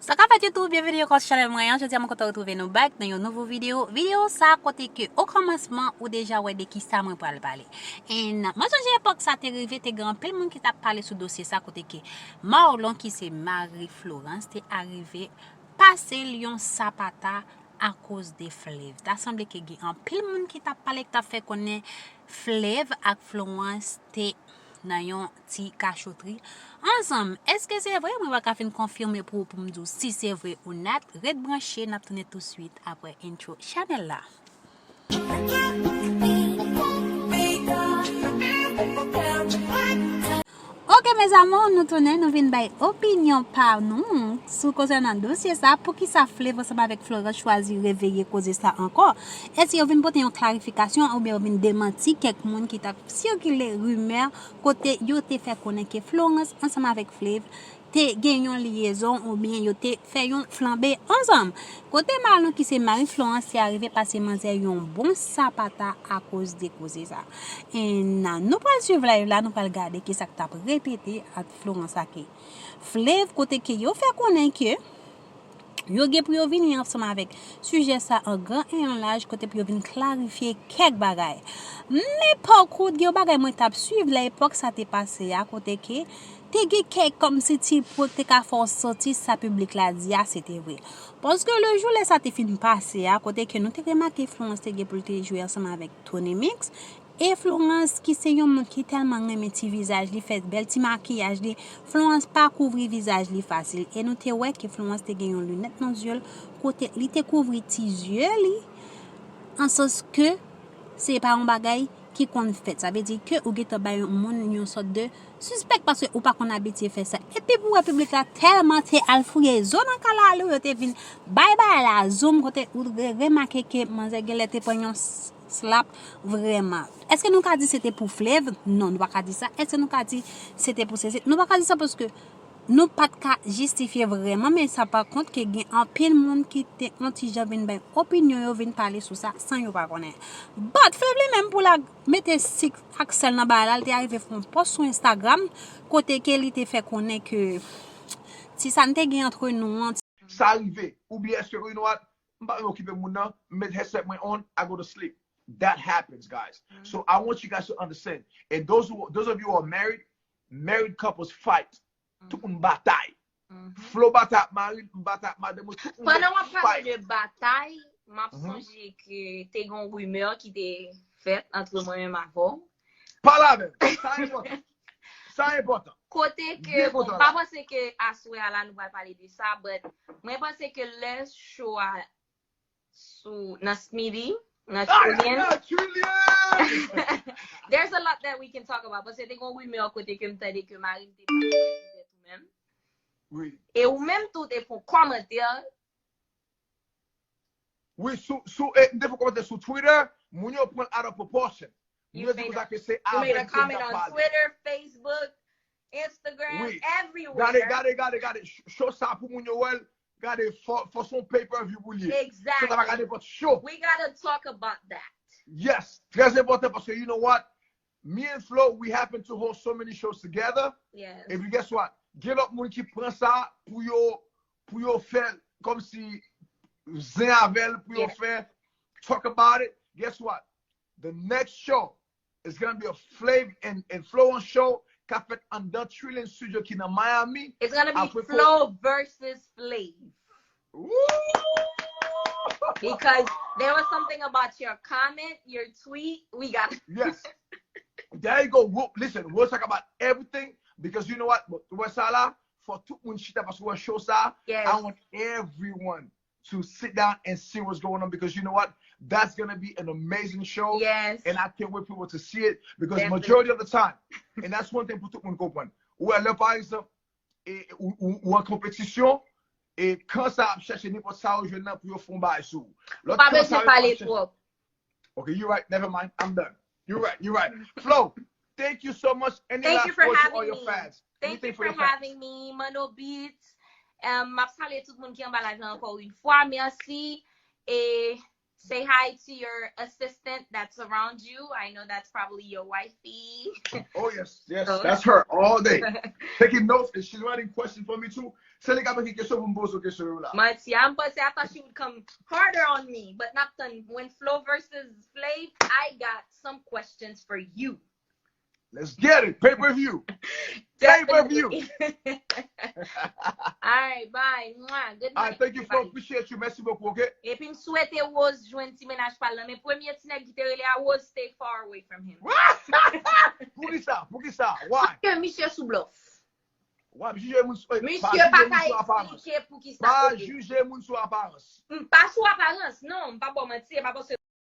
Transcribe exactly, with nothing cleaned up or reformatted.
Sa k ap fèt YouTube, byenveni ankò sou chanèl mwen an. Jodi a mwen kontan retwouve nou back nan yon nouvo videyo. Videyo sa kote ke o kòmansman ou deja wè de kisa mwen pral pale. And mwen sonje epòk sa te rive, te gen anpil moun ki t ap pale sou dosye sa kote ke Marlon ki se mari Florence te arive pase l yon sapata akoz de Flave. Ta sanble ke gen anpil moun ki t ap pale, ki t ap fè konnen Flave ak Florence te nan yon ti kachotri ansanm. Èske se vre? Mwen pa ka fin konfime pou ou pou m di w si se vre ou not. Ret branche, n ap tounen touswit apre intro chanèl la. Ok, mes amours, nou tounen, nou vin bay opinyon pa nou sou konsènan dosye sa, poukisa Flave ansanm avèk Florence chwazi reveye koze sa ankò. Èske yo vin pote yon klarifikasyon oubyen yo vin demanti kèk moun ki t ap sikile rimè kote yo te fè konnen ke Florence ansanm avèk Flave te gen yon lyezon oubyen yo te fè yon flanbe ansanm. Kote Marlon ki se mari Florence te arive pase manzè yon bon sapata akoz de koze sa. E nan nou pral swiv live la, nou pral gade ki sa k t ap repete ant Florence ak Flave kote ke yo fè konnen ke yo gen pou yo vini ansanm avèk sijè sa an gran e an laj kote pou yo vin klarifye kèk bagay. Men pa kont, gen yon bagay mwen t ap swiv lè epòk sa te pase a kote ke te gen kèk kòmsi ti pwen te ka fè w santi sa piblik la di a se te vre. Paske le jou lè sa te fin pase a, kote ke nou te remake Florence te gen pou l te jwe ansanm avèk Tony Mix, e Florence ki se yon moun ki tèlman renmen ti vizaj li, fè bèl ti makiyaj li, Florence pa kouvri vizaj li fasil. E nou te wè ke Florence te gen yon linèt nan zye l, kote li te kouvri ti zye li, an sans ke se pa yon bagay ki konn fèt. Sa vle di ke ou gentan bay yon moun yon sòt de sispèk paske ou pa konn abitye fè sa. Epi pou wè piblik la tèlman te al fouye zo nan kalalou, yo te vin bay bagay la zoom kote ou re- remake ke manzè genlè te pran yon s- slap vrèman. Èske nou ka di se te pou Flave? Non, nou pa ka di sa. Èske nou ka di se te pou sesi? Nou pa ka di sa paske nou pa t ka jistifye vrèman, men sa pa kont ke gen anpil moun ki te yon ti jan vin bay opinyon yo, vin pale sou sa san yo pa konnen. But Flave li menm pou l al mete sik ak sèl nan bagay la, li te arive fè yon post sou Instagram kote ke li te fè konnen ke ti sa n te gen antre nou an. Sa rive. Oubyen èske, you know what? M pa menm okipe moun nan, m met headset mwen on, I go to sleep. That happens, guys. So I want you guys to understand. And those who, those of you who are married, married couples fight. Tout moun batay. Flo batay ak mari l, m batay ak madanm mwen, tout moun fight. Pandan w ap pale de batay, m ap sonje ke te gen yon rimè ki te fèt ant mwen menm avè w. Pale avè m. Sa enpòtan. Sa enpòtan. Kote ke, bon, m pa panse ke aswè a la nou pral pale de sa, but mwen panse ke lè show a sou, nan Smitty, nan Trillian. There's a lot that we can talk about. Paske te gen yon rimè kote ke m tande ke mari m te pale de ou menm. E ou menm tou te fè yon kòmantè. Wi, sou, sou, e, m te fè yon kòmantè sou Twitter, moun yo pran l out of proportion. Moun yo di konsa ke se avè m ke m t ap pale. Twitter, Facebook, Instagram, everywhere. Gade, gade, gade, gade. Show sa pou moun yo wè l. Gade, fò, fò se yon pay-per-view pou l ye. Exactly. Show sa pa ka nenpòt show. We gotta talk about that. Yes, trè enpòtan paske you know what? Me and Flo, we happen to host so many shows together. Yes. Epi guess what? Gen lòt moun ki pran sa pou yo, pou yo fè kòmsi zen avè l, pou yo fè talk about it. Guess what? The next show is gonna be a Flav and, and Flo show k ap fèt anndan Trillian Studio ki nan Miami. It's gonna be Flo versus Flav. Ooh! Because there was something about your comment, your tweet. We got Yes. There you go. We'll, listen, we'll talk about everything because you know what? Wè sa la, fò tout moun chita paske wè show sa. Yes. I want everyone to sit down and see what's going on because you know what? That's gonna be an amazing show. Yes. And I can't wait for people to see it because Definitely. Majority of the time, and that's one thing pou tout moun konprann. Ou wè lè pa egzanp, e, ou, ou, ou an konpetisyon, e kan sa ap chèche nenpòt sa yo jwenn nan pou yo fè yon bagay sou ou. Lòt kan sa yo ap chèche. Ou pa bezwen pale twòp. Okay, you're right. Never mind. I'm done. You're right. You're right. Flo, thank you so much. Any last words to all your fans? Thank you for having me. Mano Beats. Um, m ap salye tout moun ki anba live la ankò yon fwa. Mèsi. E Say hi to your assistant that's around you. I know that's probably your wifey. Oh yes, yes, that's her all day. Taking notes and she's writing questions for me too. Se li k ap ekri kesyon pou m poze kesyon yo la. Manti, I'm about to say I thought she would come harder on me, but not then. When Flo versus Flav, I got some questions for you. Let's get it. Pay per view. Pay per view. All right, bye. Mwah. Good night. I thank you for appreciate you. Merci beaucoup, okay? Epi m swete Rose jwenn ti menaj pa l nan, men premye ti nèg ki te rele a Rose, stay far away from him. Poukisa? Poukisa? Why? Paske misye sou blòf. W ap jije moun sou. Misye pa ka eksplike poukisa. Pa jije moun sou aparans. M pa sou aparans, non, m pa ba w manti, e pa paske